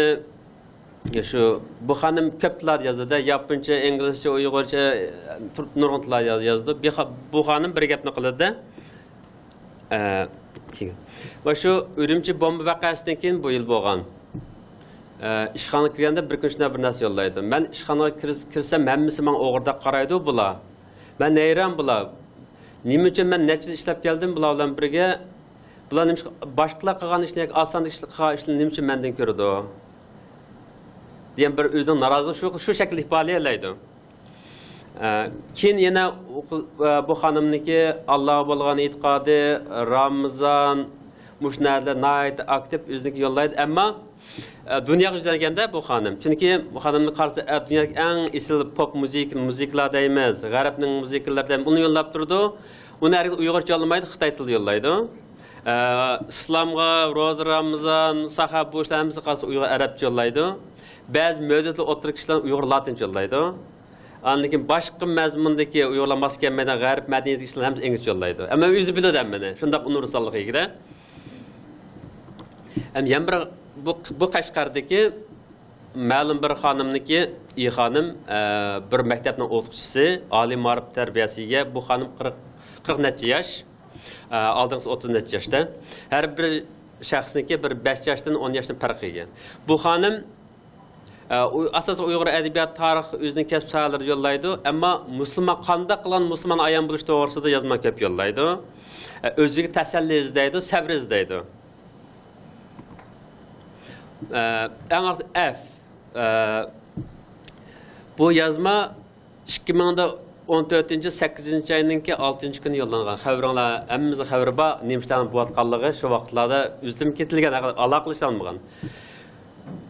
شۇ، بۇ خانىم كۆپ تىللاردا يازىدۇ، ياپونچە، ئىنگلىزچە، ئۇيغۇرچە، تۈرك، نۇرغۇن تىللاردا ياز-، يازىدۇ. بۇ خا-، بۇ خانىم بىر گەپنى قىلىدۇ. ئە، كېيىن. ۋە شۇ ئۈرۈمچى بومبا ۋەقەسىدىن كېيىن بۇ يىل بولغان. ئە، ئىشخانىغا كىرگەندە بىر كۈن شۇنداق بىر نەرسە يوللايدۇ. مەن ئىشخانىغا كىرس-، كىرسەم ھەممىسى ماڭا ئوغرىدەك قارايدۇ بۇلار. مەن ھەيران بۇلار. نېمە ئۈچۈن مەن نەچچە يىل ئىشلەپ كەلدىم بۇلار بىلەن بىرگە. بۇلار نېمىشقا باشقىلار قىلغان ئىشنى ياكى ئاز ساندىكى كىشىلەر قىلغان ئىشنى نېمە ئۈچۈن مەندىن كۆرىدۇ؟ دېگەن بىر ئۆزىنىڭ نارازىلىقى شۇ، شۇ شەكىلدە ئىپادىلەيدۇ. ئە، كېيىن يەنە ئوقۇ-، ئە، بۇ خانىمنىڭكى ئاللاغا بولغان ئېتىقادى، رامىزان، مۇشۇ نەرسىلەر ناھايىتى ئاكتىپ ئۆزىنىڭكى يوللايدۇ. ئەمما، ئە، دۇنياغا يۈزلەنگەندە بۇ خانىم. چۈنكى بۇ خانىمنى قارىسا، ئە، دۇنيادىكى ئەڭ ئېسىل پوپ مۇزىكا، مۇزىكىلار دەيمىز، غەربنىڭ مۇزىكىلىرى دەيمىز، ئۇنى يوللاپ تۇرىدۇ. ئۇنى ھەرگىز ئۇيغۇرچە يوللىمايدۇ، خىتاي تىلىدا يوللايدۇ. ئە، ئىسلامغا، روزا، رامىزان، ساخا بۇ ئىشلار ھەممىسى قالسا ئۇيغۇر ئەرەبچە يوللايدۇ. بەزى مۆجىزىلەر ئوتتۇرا كىشىلەر ئۇيغۇر لاتىنچە يوللايدۇ. ئاندىن كېيىن باشقا مەزمۇندىكى ئۇيغۇرلار ماس كەلمەيدىغان غەرب مەدەنىيىتى ئىشلار ھەممىسى ئىنگلىزچە يوللايدۇ. ئەمما ئۆزى بىلىدۇ ھەممىنى. شۇنداق ئۇنىۋېرساللىققا ئىگىدە. ئەمدى يەنە بىر بۇ، بۇ قەشقەردىكى مەلۇم بىر خانىمنىڭكى، ئى خانىم، ئە، بىر مەكتەپنىڭ ئوقۇتقۇچىسى، ئالىي مائارىپ تەربىيەسىگە. بۇ خانىم قىرىق، قىرىق نەچچە ياش، ئە، ئالدىنقىسى ئوتتۇز نەچچە ياشتا. ھەر بىر شەخسنىڭكى بىر بەش ياشتىن ئون ياشتىن پەرقى ئىگە. بۇ خانىم، ئە، ئۇ-، ئاساسەن ئۇيغۇر ئەدەبىيات، تارىخ، ئۆزىنىڭ كەسىپ ساھەلىرىدە يوللايدۇ. ئەمما مۇسۇلمان، قانداق قىلغان مۇسۇلمان ئايان بولۇش توغرىسىدا يازما كۆپ يوللايدۇ. ئە، ئۆزىگە تەسەللى ئىزدەيدۇ، سەۋر ئىزدەيدۇ. ئە، ئەڭ ئاخىرى ئەف. ئە، بۇ يازما ئىككى مىڭ ئون تۆتىنچى سەككىزىنچى ئاينىڭكى ئالتىنچى كۈنى يوللانغان. خەۋىرىڭلار، ھەممىمىزنىڭ خەۋىرى بار، نېمە ئىشلارنىڭ بولۇۋاتقانلىقى شۇ ۋاقىتلاردا ئۈزۈلۈپ كېتىلگەن، ئالاقىلىشالمىغان.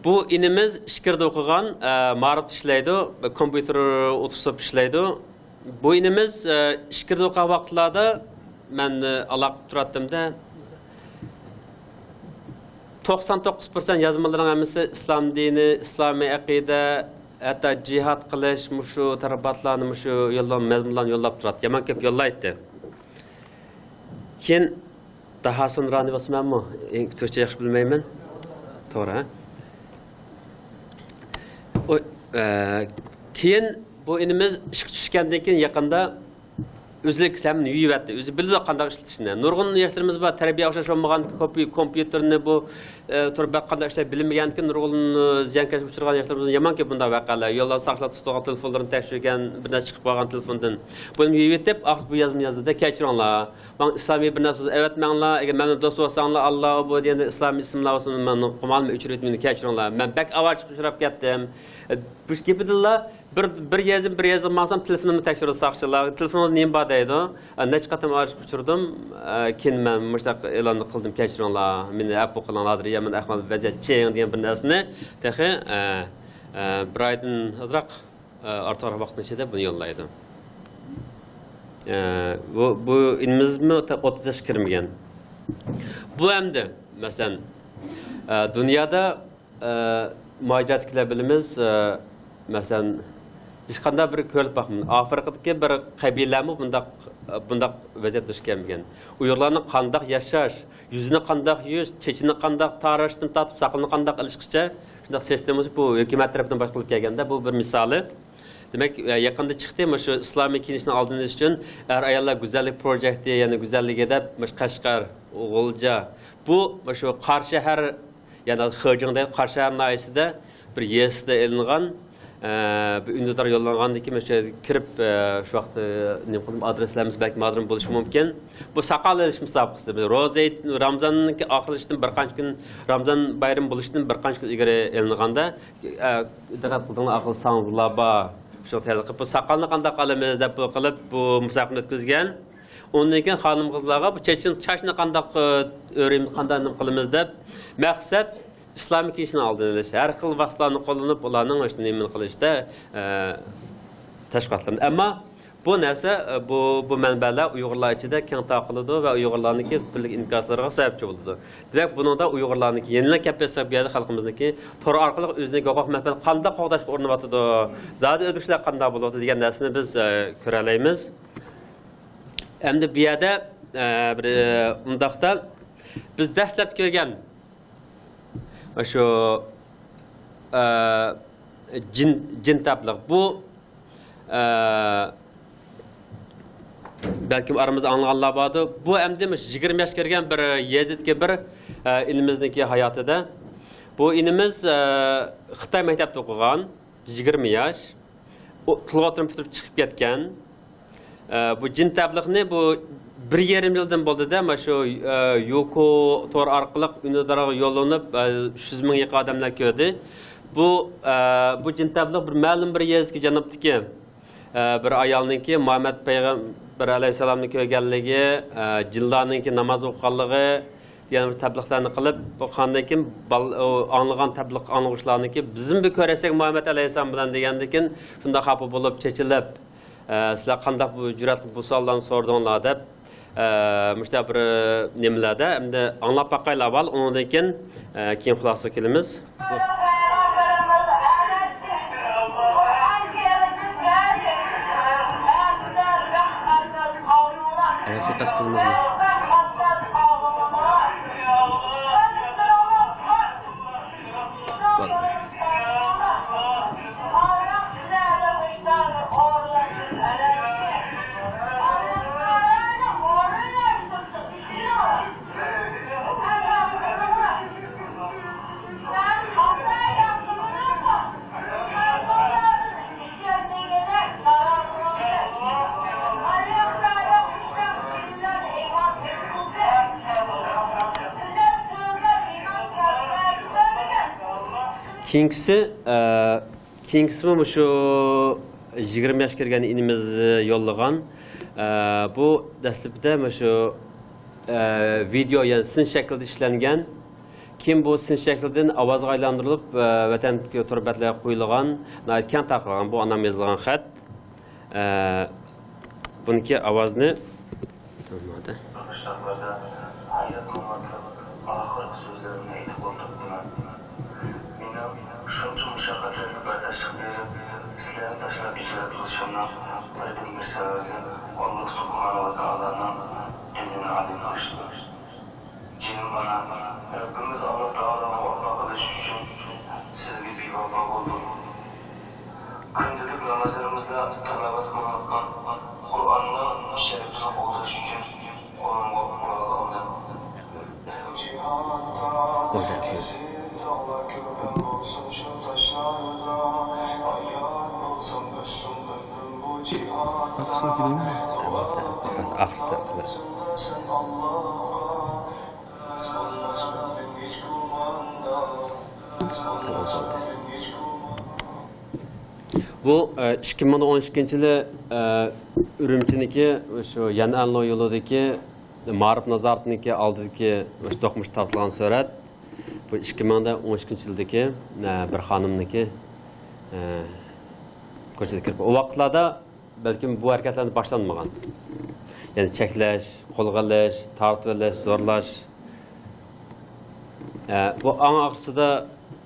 بۇ ئىنىمىز ئىچكىرىدە ئوقۇغان، ئە، مائارىپتا ئىشلەيدۇ، كومپيۇتېر ئولتۇرغۇزۇپ ئىشلەيدۇ. بۇ ئىنىمىز، ئە، ئىچكىرىدە ئوقۇغان ۋاقىتلاردا مەن، ئە، ئالاقە قىلىپ تۇراتتىم-دە. توقسان توققۇز پىرسەنت يازمىلىرىنىڭ ھەممىسى ئىسلام دىنى، ئىسلامىي ئەقىدە، ھەتتا جىھاد قىلىش، مۇشۇ تەرەپاتلارنى، مۇشۇ يوللام-، مەزمۇنلارنى يوللاپ تۇراتتى. يامان كۆپ يوللايتتى. كېيىن داھاسۇن رانى بولسا مەنمۇ تۈركچە ياخشى بىلمەيمەن. توغرا، ھە؟ ئۇ، ئە، كېيىن بۇ ئىنىمىز ئىشقا چۈشكەندىن كېيىن يېقىندا ئۆزلۈك ھەممىنى يۇيۇۋەتتى. ئۆزى بىلىدۇ قانداق ئىشلىتىشنى. نۇرغۇن ياشلىرىمىز بار، تەربىيە ئوخشاش بولمىغان، كومپي-، كومپيۇتېرنى بۇ، ئە، تۇرۇپ قانداق ئىشلەپ بىلمىگەنكىن نۇرغۇن، ئە، زىيانكەشلىككە ئۇچرىغان ياشلىرىمىز يامان كۆپ بۇنداق ۋەقەلەر. يولدا ساقچىلار تۇتۇۋالغان تېلېفونلىرىنى تەكشۈرگەن، بىر نەچچە چىقىپ قالغان تېلېفوندىن. بۇنى يۇيۇۋېتىپ، ئاخىرى بۇ يازمىنى يازدى-دە، كەچۈرۈڭلار. ماڭا ئىسلامىي بىر نەرسە ئەۋەتمەڭلار. ئەگەر مەن بىلەن دوست بولساڭلار، ئاللا بۇ دېگەندە ئىسلامىي ئىسىملار بولسۇن، مەن قومالمۇ ئۆچۈرۈۋېتىمەن، كەچۈرۈڭلار. مەن بەك ئاۋارىچىلىققا ئۇچراپ كەتتىم. ئە، بۇ گېپىدىنلا بىر، بىر يېزىم، بىر يېزىم ماڭسام، تېلېفونۇمنى تەكشۈرىدۇ ساقچىلار. تېلېفونۇڭدا نېمە بار دەيدۇ. ئە، نەچچە قېتىم ئاۋارىچىلىققا ئۇچرىدىم. ئە، كېيىن مەن مۇشۇنداق ئېلاننى قىلدىم، كەچۈرۈڭلار، مېنى ئەپۇ قىلىڭلار، ھازىر يامان ئەھۋال، ۋەزىيەت چىڭ دېگەن بىر نەرسىنى تېخى، ئە، ئە، بىر ئايدىن ئازراق ئارتۇقراق ۋاقىتنىڭ ئىچىدە بۇنى يوللايدۇ. ئە، بۇ، بۇ ئىنىمىزمۇ تا-، ئوتتۇز ياشقا كىرمىگەن. بۇ ئەمدى، مەسىلەن، ئە، دۇنيادا، ئە، مۇھاجىرەتتىكىلەر بىلىمىز، ئە، مەسىلەن، ھېچقانداق بىر كۆرۈلۈپ باقمىدى. ئافرىقىدىكى بىر قەبىلەمۇ بۇنداق، بۇنداق ۋەزىيەتكە دۇچ كەلمىگەن. ئۇيغۇرلارنىڭ قانداق ياشاش، يۈزىنى قانداق يۇيۇش، چېچىنى قانداق تاراشتىن تارتىپ ساقىلىنى قانداق ئېلىشقىچە شۇنداق سىستېمىسى بۇ ھۆكۈمەت تەرىپىدىن باشقۇرۇلۇپ كەلگەندە، بۇ بىر مىسالى. دېمەك، يېقىندا چىقتى، مۇشۇ ئىسلامىي كېيىنىشنىڭ ئالدىنى ئېلىش ئۈچۈن ئەر-ئاياللار گۈزەللىك پروجېكتى، يەنى گۈزەللىكى دەپ، مۇشۇ قەشقەر، غۇلجا، بۇ، مۇشۇ قارا شەھەر، يەنى خېجىڭ دەيدۇ، قارا شەھەر ناھىيەسىدە بىر يېزىسىدا ئېلىنغان، ئە، بىر ئۈندىدار يوللانغاندىن كېيىن مۇشۇ كىرىپ، ئە، شۇ ۋاقىت، ئە، نېمە قىلدىم، ئادرېسلىرىمىز بەلكىم ھازىر بولۇشى مۇمكىن. بۇ ساقال ئېلىش مۇسابىقىسى. بىز روزا ھېيت، رامزاننىڭكى ئاخىرلىشىشتىن بىر قانچە كۈن، رامزان بايرىمى بولۇشتىن بىر قانچە كۈن ئىلگىرى ئېلىنغاندا، ئە، دىققەت قىلدىڭلار، ئاخىرى ساڭزىلار بار. شۇ تەلقىپ، بۇ ساقالنى قانداق ئالىمىز دەپ بۇ قىلىپ، بۇ مۇسابىقىنى ئۆتكۈزگەن. ئۇندىن كېيىن خانىم-قىزلارغا بۇ چېچىن، چاچنى قانداق، ئۆرۈيمىز، قانداق نېمە قىلىمىز دەپ، مەقسەت ئىسلامىي كېيىنىشنىڭ ئالدىنى ئېلىش. ھەر خىل ۋاسىتىلەرنى قوللىنىپ، ئۇلارنىڭ ئاشۇ نېمىنى قىلىشتا، ئە، تەشۋىقاتلىرىنى. ئەمما بۇ نەرسە، ئە، بۇ، بۇ مەنبەلەر ئۇيغۇرلار ئىچىدە كەڭ تارقىلىدۇ ۋە ئۇيغۇرلارنىڭكى تۈرلۈك ئىنكاسلىرىغا سەۋەبچى بولىدۇ. دېمەك، بۇنىڭدا ئۇيغۇرلارنىڭكى يەنىلا كەپ كەتسەك، بۇ يەردە خەلقىمىزنىڭكى تور ئارقىلىق ئۆزىنىڭكى ھوقۇق مەنپەئەتىنى قانداق قوغداشقا ئۇرۇنۇۋاتىدۇ، زادى ئۆزلۈكلەر قانداق بولۇۋاتىدۇ دېگەن نەرسىنى بىز، ئە، كۆرەلەيمىز. ئەمدى بۇ يەردە، ئە، بىر، ئە، ئۇنداقتا بىز دەسلەپ كۆرگەن شۇ، ئە، جىن، جىن تەبلىغ. بۇ، ئە، بەلكىم ئارىمىزدا ئاڭلىغانلار باردۇر. بۇ ئەمدى مۇشۇ يىگىرمە ياشقا كىرگەن بىر يېزىدىكى بىر، ئە، ئىنىمىزنىڭكى ھاياتىدا. بۇ ئىنىمىز، ئە، خىتاي مەكتەپتە ئوقۇغان، يىگىرمە ياش. ئۇ تىلغا ئولتۇرۇپ پۈتتۈرۈپ چىقىپ كەتكەن. ئە، بۇ جىن تەبلىغنى بۇ بىر يېرىم يىلدىن بولدى-دە، مانا شۇ، ئە، يوكو تور ئارقىلىق ئۈندىدارغا يوللىنىپ، ئە، ئۈچ يۈز مىڭ يېقىن ئادەملەر كۆردى. بۇ، ئە، بۇ جىن تەبلىغ بىر مەلۇم بىر يېزىدىكى جەنۇبتىكى، ئە، بىر ئايالنىڭكى مۇھەممەد پەيغەمبەر ئەلەيھىسسالامنى كۆرگەنلىكى، ئە، جىنلارنىڭكى ناماز ئوقۇغانلىقى، دېگەن بىر تەبلىغلارنى قىلىپ، ئۇ قاندىن كېيىن بال-، ئۇ ئاڭلىغان تەبلىغ ئاڭلىغۇچىلارنىڭكى، بىزمۇ بىر كۆرۈشسەك مۇھەممەد ئەلەيھىسسالام بىلەن دېگەندىن كېيىن، شۇنداق خاپا بولۇپ، چېچىلىپ، ئە، سىلەر قانداق بۇ جۈرئەت قىلىپ بۇ سوئاللارنى سورىدىڭلار دەپ، ئە، مۇشۇنداق بىر، ئە، نېمىلەردە، ئەمدى ئاڭلاپ باقايلى ئاۋۋال، ئۇنىڭدىن كېيىن، ئە، كېيىن خۇلاسىگە كېلىمىز. ئاۋازنى پەس قىلىمىزمۇ؟ بولدى. كېيىنكىسى، ئە، كېيىنكىسىمۇ مۇشۇ يىگىرمە ياشقا كىرگەن ئىنىمىز يوللىغان. ئە، بۇ دەسلىپىدە مۇشۇ، ئە، ۋىدېئو، يەنى سىن شەكلىدە ئىشلەنگەن. كېيىن بۇ سىن شەكلىدىن ئاۋازغا ئايلاندۇرۇلۇپ، ئە، ۋەتەندىكى تور بەتلەرگە قويۇلغان، ناھايىتى كەڭ تارقالغان. بۇ ئانام يازغان خەت. ئە، بۇنىڭكى ئاۋازنى. باشلىقلاردا ھايات-ماماتلىق ئاخىرقى سۆزلىرىمنى ئېيتىپ ئولتۇرۇپتىمەن. مېنىڭ شۇنچە مۇشەققەتلەرنى بەرداشلىق بېرىپ، سىلەرنى تاشلاپ ھىجرەت قىلىشىمنىڭ بىردىنبىر سەۋەبى ئاللا سۇبھانەھۇ ۋە تائالانىڭ دىنىنى ئالىيلىغۇشىدۇر. جېنىم ئانا، رەببىمىز ئاللا تائالانىڭ ۋاپا قىلىشى ئۈچۈن سىزگە بىۋاپا بولدۇم. كۈندىلىك نامازلىرىمىزدا تىلاۋەت قىلىنىۋاتقان قۇرئاننىڭ شەرىپىنى قوغداش ئۈچۈن ئۇنىڭغا قۇربان قىلدىم. بۇ، ئىككى مىڭ ئون ئىككىنچى يىلى، ئۈرۈمچىنىڭكى شۇ يەنئەنلۇ يولىدىكى مائارىپ نازارىتىنىڭكى ئالدىدىكى مۇشۇ دوقمۇش تارتىلغان سۈرەت. بۇ ئىككى مىڭ ئون ئىككىنچى يىلدىكى، بىر خانىمنىڭكى، كوچىدا كىرىپ، ئۇ ۋاقىتلاردا بەلكىم بۇ ھەرىكەتلەر باشلانمىغان. يەنى چەكلەش، قولغا ئېلىش، تارتىۋېلىش، زورلاش. ئە، بۇ ئەڭ ئاخىرسىدا،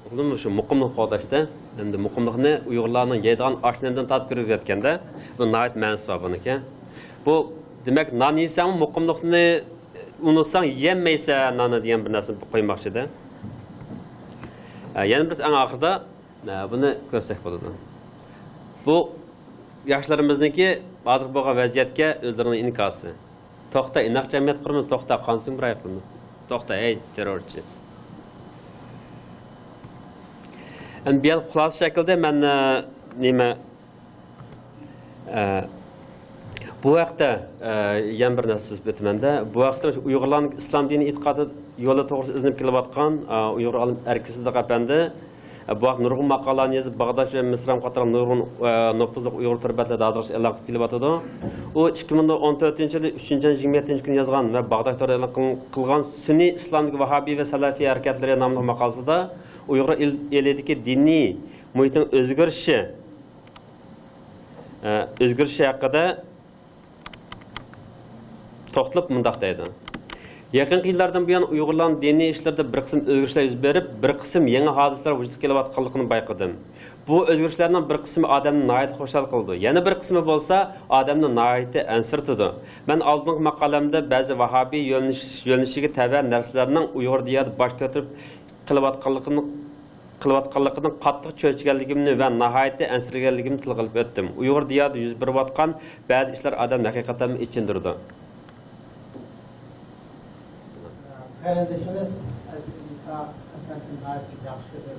ئۇلۇم شۇ مۇقىملىق قوغداشتا، ئەمدى مۇقىملىقنى ئۇيغۇرلارنىڭ يەيدىغان ئاش نېنىدىن تارتىپ كىرگۈزۈۋەتكەندە، بۇ ناھايىتى مەنىسى بار بۇنىڭكى. بۇ، دېمەك، نان يېسەڭمۇ مۇقىملىقنى ئۇنتۇساڭ يېيەلمەيسەن ناننى دېگەن بىر نەرسىنى قويماقچىدە. ئە، يەنە بىرسى ئەڭ ئاخىرىدا، ئە، بۇنى كۆرسەك بولىدۇ. بۇ ياشلىرىمىزنىڭكى ھازىر بولغان ۋەزىيەتكە ئۆزلىرىنىڭ ئىنكاسى. توختا، ئىناق جەمئىيەت قۇرىمىز، توختا، قان سۇيۇمراي قۇرىمىز. توختا، ھەي، تېررورچى. ئەمدى بۇ يەردە خۇلاسە شەكلىدە مەن، ئە، نېمە، ئە، بۇ ھەقتە، ئە، يەنە بىر نەرسە سۆزلەپ ئۆتىمەن-دە. بۇ ھەقتە ئۇيغۇرلارنىڭ ئىسلام دىنى ئېتىقادى يولى توغرىسىدا ئىزدىنىپ كېلىۋاتقان، ئە، ئۇيغۇر ئالىم ئەركىن سىدىق ئەپەندى، ئە، بۇ ھەقتە نۇرغۇن ماقالىلەرنى يېزىپ، باغداد ۋە مىسران قاتارلىق نۇرغۇن، ئە، نوپۇزلۇق ئۇيغۇر تور بەتلىرىدە ھازىرغىچە ئېلان قىلىپ كېلىۋاتىدۇ. ئۇ ئىككى مىڭ ئون تۆتىنچى يىلى ئۈچىنچى ئاينىڭ يىگىرمە يەتتىنچى كۈنى يازغان ۋە باغداد تورىدا ئېلان قىل-، قىلغان سۈنئىي ئىسلامدىكى ۋاھابىي ۋە سەلەفىي ھەرىكەتلىرى ناملىق ماقالىسىدا ئۇيغۇر ئېل-، ئېلىدىكى دىنىي مۇھىتنىڭ ئۆزگىرىشى، ئە، ئۆزگىرىشى ھەققىدە توختىلىپ مۇنداق دەيدۇ: يېقىنقى يىللاردىن بۇيان ئۇيغۇرلارنىڭ دىنىي ئىشلىرىدا بىر قىسىم ئۆزگىرىشلەر يۈز بېرىپ، بىر قىسىم يېڭى ھادىسىلەر ۋۇجۇدقا كېلىۋاتقانلىقىنى بايقىدىم. بۇ ئۆزگىرىشلەرنىڭ بىر قىسمى ئادەمنى ناھايىتى خۇشال قىلىدۇ، يەنە بىر قىسمى بولسا ئادەمنى ناھايىتى ئەنسىرىتىدۇ. مەن ئالدىنقى ماقالەمدە بەزى ۋاھابىي يۆنىلىش، يۆنىلىشىگە تەۋە نەرسىلەرنىڭ ئۇيغۇر دىيارىدا باش كۆتۈرۈپ قېلىۋاتقانلىقىنى، قېلىۋاتقانلىقىدىن قاتتىق چۆچۈگەنلىكىمنى ۋە ناھايىتى ئەنسىرىگەنلىكىمنى تىلغا ئېلىپ ئۆتتۈم. ئۇيغۇر دىيارىدا يۈز بېرىۋاتقان بەزى ئىشلار ئادەمنى ھەقىقەتەنمۇ ئېچىندۇرىدۇ. قېرىندىشىمىز ئەزىز ئىسا ئەپەندى ناھايىتى ياخشى بىر،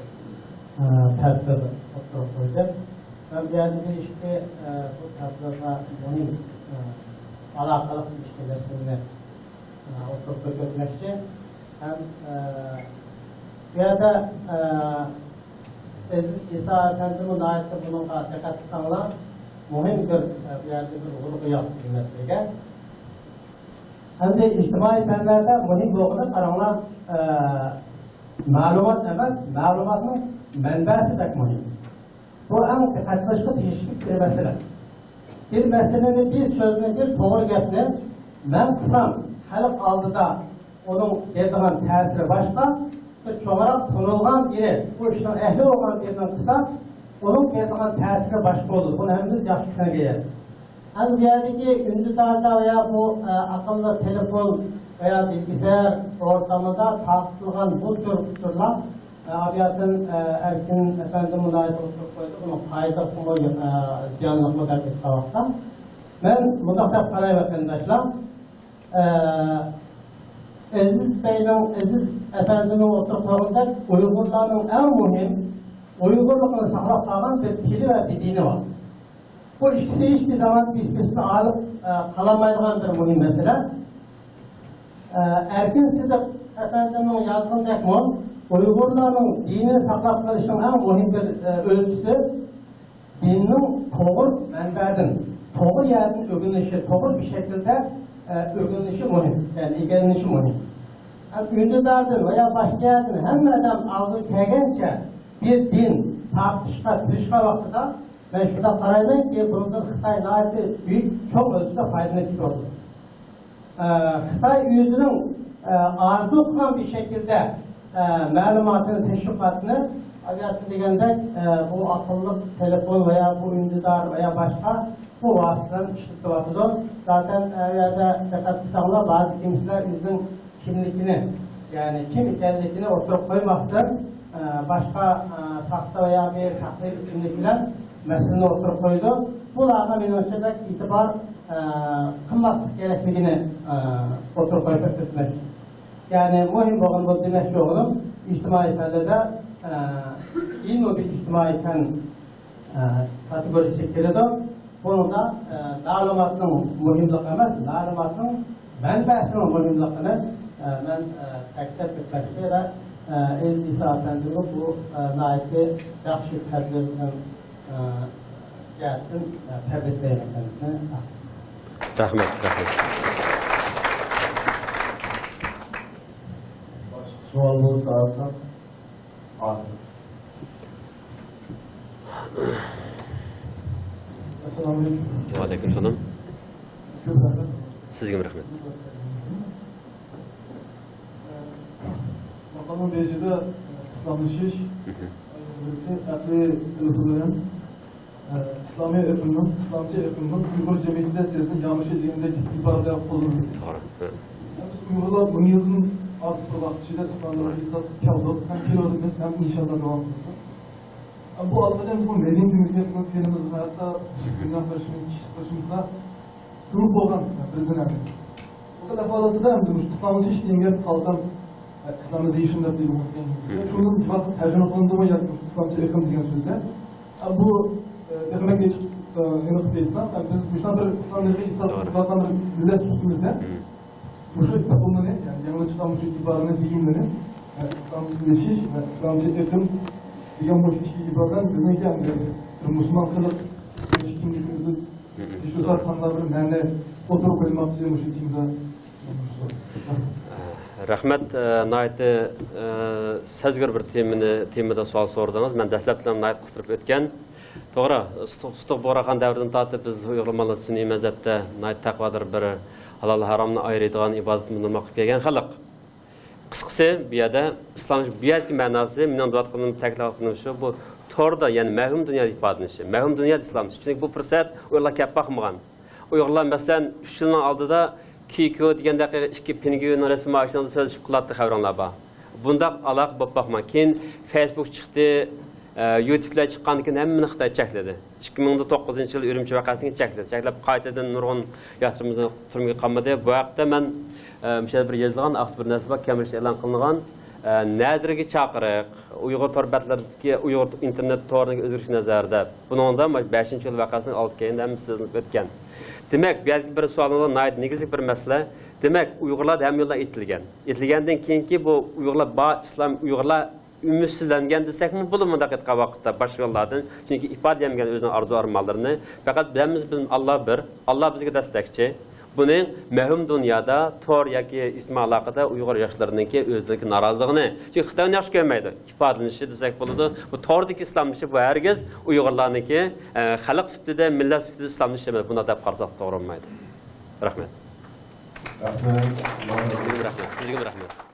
ئە، تەدبىر ئوتتۇرىغا قويدى. مەن بۇ يەردە بىر ئىككى، ئە، بۇ تەدبىرغا مۇھىم، ئە، ئالاقىلىق ئىككى مەسىلىنى، ئە، ئوتتۇرىغا كۆتۈرمەكچى. ھەم، ئە، بۇ يەردە، ئە، ئەزىز ئىسا ئەپەندىمۇ ناھايىتى بۇنىڭغا دىققەت قىلساڭلار، مۇھىم بىر، ئە، بۇ يەردە بىر ۋۇرغۇ ياپتى بۇ مەسىلىگە. ئەمدى ئىجتىمائىي پەنلەردە مۇھىم بولغىنى قاراڭلار، ئە، مەلۇمات ئەمەس، مەلۇماتنىڭ مەنبەسى بەك مۇھىم. بۇ ئەڭ دىققەت قىلىشقا تېگىشلىك بىر مەسىلە. بىر مەسىلىنى، بىر سۆزنى، بىر توغرا گەپنى مەن قىلسام، خەلق ئالدىدا ئۇنىڭ بېرىدىغان تەسىرى باشقا، بىر چوڭراق تونۇلغان بىرى، بۇ ئىشنىڭ ئەھلى بولغان بىرىنىڭ قىلسا، ئۇنىڭ بېرىدىغان تەسىرى باشقا بولىدۇ. بۇنى ھەممىمىز ياخشى چۈشىنىدىغان گەپ. ئەمدى بۇ يەردىكى ئۈندىداردا ۋە يا بۇ، ئە، ئەقەللىي تېلېفون ۋە يا بىلگىسەر ئورتامىدا تارقىتىلغان بۇ تۈر ئۇچۇرلار، ئە، ئابىياتىن، ئە، ئەركىن ئەپەندىمۇ ناھايىتى ئوتتۇرىغا قويدى، بۇنىڭ پايدىلىقمۇ، ئە، زىيانلىقمۇ دەپ ئېيتقان ۋاقىتتا. مەن مۇنداق دەپ قارايمەن، قېرىنداشلار. ئە، ئەزىز بەينىڭ، ئەزىز ئەپەندىنىڭ ئوتتۇرىغا قويغىنىدەك، ئۇيغۇرلارنىڭ ئەڭ مۇھىم ئۇيغۇرلۇقىنى ساقلاپ قالغان بىر تىلى ۋە بىر دىنى بار. بۇ ئىككىسى ھېچبىر زامان بىر-بىرسىدىن ئايرىلىپ، ئە، قالالمايدىغان بىر مۇھىم مەسىلە. ئە، ئەركىن سىدىق ئەپەندىنىڭ يازغىنىدەكمۇ، ئۇيغۇرلارنىڭ دىنىنى ساقلاپ قېلىشنىڭ ئەڭ مۇھىم بىر، ئە، ئۆلچىسى دىننىڭ توغرا مەنبەدىن، توغرا يەردىن ئۆگىنىلىشى، توغرا بىر شەكىلدە، ئە، ئۆگىنىلىشى مۇھىم، يەنى ئىگىلىنىشى مۇھىم. ھەم ئۈندىداردىن ۋە يا باشقا يەردىن ھەممە ئادەم ئاغزىغا كەلگەنچە بىر دىن تارقىتىشقا تىرىشقان ۋاقتىدا، مەن شۇنداق قارايمەنكى، بۇنىڭدىن خىتاي ناھايىتى بۈيۈك، چوڭ ئۆلچىدە پايدىلىنىپ تۇرىدۇ. ئە، خىتاي ئۆزىنىڭ، ئە، ئارزۇ قىلغان بىر شەكىلدە، ئە، مەلۇماتىنى، تەشۋىقاتىنى، ئاۋۋالدا دېگەندەك، ئە، بۇ ئاقىللىق تېلېفون ۋە يا بۇ ئۈندىدار ۋە يا باشقا بۇ ۋاسىتىلەرنى ئىشلىتىۋاتىدۇ. زاتەن، ئە، ئۇ يەردە دىققەت قىلساڭلار، بەزى كىمسىلەر ئۆزىنىڭ كىملىكىنى، يەنى كىم ئىكەنلىكىنى ئوتتۇرىغا قويماستىن، ئە، باشقا، ئە، ساختا ۋە يا بىر تەقلىد ئىسىملىك بىلەن مەسىلىنى ئوتتۇرىغا قويىدۇ. بۇلارغا مېنىڭچە بەك ئېتىبار، ئە، قىلماسلىق كېرەكلىكىنى، ئە، ئوتتۇرىغا قويۇپ ئۆتمەكچى. يەنى مۇھىم بولغىنى بۇ دېمەكچى بولغىنىم، ئىجتىمائىي پەللىدە، ئە، ئىلمىي بىر ئىجتىمائىي پەن ئە، كاتېگورىيىسىگە كىرىدۇ. بۇنىڭدا، ئە، مەلۇماتنىڭ مۇھىملىقى ئەمەس، مەلۇماتنىڭ مەنبەسىنىڭ مۇھىملىقىنى، ئە، مەن، ئە، تەكىتلەپ ئۆتمەكچى ۋە، ئە، ئەزىز ئىسا ئەپەندىمگە بۇ، ئە، ناھايىتى ياخشى تەدبىرنىڭ، ئە، جەھەتتىن، ئە، تەبرىكلەيمەن كەندىسىنى. رەھمەت، رەھمەت. سوئال بولسا ئالسام. ئەسسالامۇ ئەلەيكۇم. ۋەئەلەيكۇم سالام. كۆپ رەھمەت. سىزگىمۇ رەھمەت. ماقالىنىڭ بېشىدا ئىسلاملىشىش، مھم، بىرسى ئەقلىي تەلەپپۇز بىلەن ئىسلامىي ئېقىمنىڭ، ئىسلامچە ئېقىمنىڭ ئۇيغۇر جەمئىيىتىدە تېزدىن يامىشى دېگەندەك ئىبارىلەر قوللىنىلدى. توغرا. بىز ئۇيغۇرلار مىڭ يىلدىن ئارتۇق بىر ۋاقىت ئىچىدە ئىسلامىي دىنغا كەلدۇق ھەم كېلىۋاتىمىز ھەم ئىنشاللا داۋام قىلىدۇ. بۇ ئارقىلىق بىزنىڭ مەدەنىيىتىمىزگە، خىزمەت قىلىشىمىزغا، ھەتتا گۇناھ قىلىشىمىز، كىشىلىك قىلىشىمىزغا سىڭىپ بولغان بىر نەرسە. بۇ خىل ئەھۋال ئاستىدا ئەمدى مۇشۇ ئىسلاملىشىش دېگەن گەپكە قالسام، ئىسلامىزېيشن دەپ دېگەن، شۇنىڭ بىۋاسىتە تەرجىمە قىلىندىمۇ ياكى مۇشۇ ئىسلامچە ئېقىم دېگەن سۆزگە؟ بۇ، ئېقىم ئېنىق ئېيتىپ، ئېنىق دېسەم، بىز مۇشۇنداق بىر ئىسلام دىنىغا ئېتىقاد قىلىۋاتقان بىر مىللەت سۈپىتىمىزدە، مۇشۇ ئۇقۇمنى، يەنى يېڭىدىن چىققان مۇشۇ ئىبارىنى، دېگىننى، ئە، ئىسلاملىشىش ۋە ئىسلامچە ئېقىم دېگەن مۇشۇ ئىككى ئىبارە بىزنىڭكى ھەم بىر مۇسۇلمان خەلق كىملىكىمىزنى، شۇ ساھەدە بىر مەنە ئوتتۇرىغا قويماقچى مۇشۇ تېمىدا. رەھمەت، ئە، ناھايىتى، ئە، سەزگۈر بىر تېمىنى، تېمىدا سوئال سورىدىڭىز. مەن دەسلەپتىلا ناھايىتى قىستۇرۇپ ئۆتكەن. توغرا، سۇتۇق، سۇتۇق بۇغراخان دەۋرىدىن تارتىپ بىز ئۇيغۇرلار سۈنئىي مەزھەپتە ناھايىتى تەقۋادار بىر ھالال ھارامنى ئايرىيدىغان ئىبادەتنى نورمال قىلىپ كەلگەن خەلق. قىسقىسى، بۇ يەردە ئىسلام، بۇ يەردىكى مەناسى، مېنىڭ دەۋاتقىنىم، تەكىتلەۋاتقىنىم شۇ، بۇ توردا، يەنى مەۋھۇم دۇنيادا ئىپادىلىنىشى، مەۋھۇم دۇنيادا ئىسلاملىشىش. چۈنكى بۇ پۇرسەت ئۇيغۇرلار كەپ باقمىغان. ئۇيغۇرلار، مەسىلەن، ئۈچ يىلنىڭ ئالدىدا كىكۇ دېگەندەك ئىككى پىڭگۈينىڭ رەسىمى ئاشۇنىڭدا سۆزلىشىپ قالاتتى، خەۋىرىڭلار بار. بۇنداق ئالاقە بولۇپ باقمىغان. كېيىن فېيسبۇك چىقتى، ئە، يۇتۇبلار چىققاندىن كېيىن ھەممىنى خىتاي چەكلىدى. ئىككى مىڭ توققۇزىنچى يىل ئۈرۈمچى ۋەقەسىنى چەكلىدى. چەكلەپ قايتىدىن نۇرغۇن ياشلىرىمىزنى تۈرمىگە قامىدى. بۇ ھەقتە مەن، ئە، مۇشۇ يەردە بىر يېزىلغان ئاختا بىر نەرسە بار، كەمرىشتە ئېلان قىلىنغان، ئە، نەدىرگە چاقىرىق، ئۇيغۇر تور بەتلىرىدىكى، ئۇيغۇر ئىنتېرنېت تورىدىكى ئۆزگىرىش نەزەردە. بۇنىڭدا مۇشۇ بەشىنچى يىل ۋەقەسىنىڭ ئالدى كەينىدە ھەممىسى سۆزلىنىپ ئۆتكەن. دېمەك، بۇ يەردىكى بىر سوئالىڭىز ناھايىتى نېگىزلىك بىر مەسىلە. دېمەك، ئۇيغۇرلار ھەممە يىللار ئېتىلگەن. ئېتىلگەندىن كېيىنكى بۇ ئۇيغۇرلار بار، ئىسلام ئۇيغۇرلار ئۈمىدسىزلەنگەن دېسەكمۇ بولىدۇ مۇنداق ئېيتقان ۋاقىتتا باشقا يوللاردىن. چۈنكى ئىپادىلىيەلمىگەن ئۆزىنىڭ ئارزۇ ئارمانلىرىنى. پەقەت بىلەممىز بىز ئاللا بىر، ئاللا بىزگە دەستەكچى. بۇنىڭ مەۋھۇم دۇنيادا تور ياكى ئىجتىمائىي ئالاقىدە ئۇيغۇر ياشلىرىنىڭكى ئۆزىنىڭكى نارازىلىقىنى، چۈنكى خىتاي ئۇنى ياخشى كۆرمەيدۇ. ئىپادىلىنىشى دېسەك بولىدۇ. بۇ توردىكى ئىسلاملىشىش بۇ ھەرگىز ئۇيغۇرلارنىڭكى، ئە، خەلق سۈپىتىدە، مىللەت سۈپىتىدە ئىسلاملىشىش ئەمەس. بۇنداق دەپ قارىساق توغرا بولمايدۇ. رەھمەت. رەھمەت. سىزگىمۇ رەھمەت. سىزگىمۇ رەھمەت.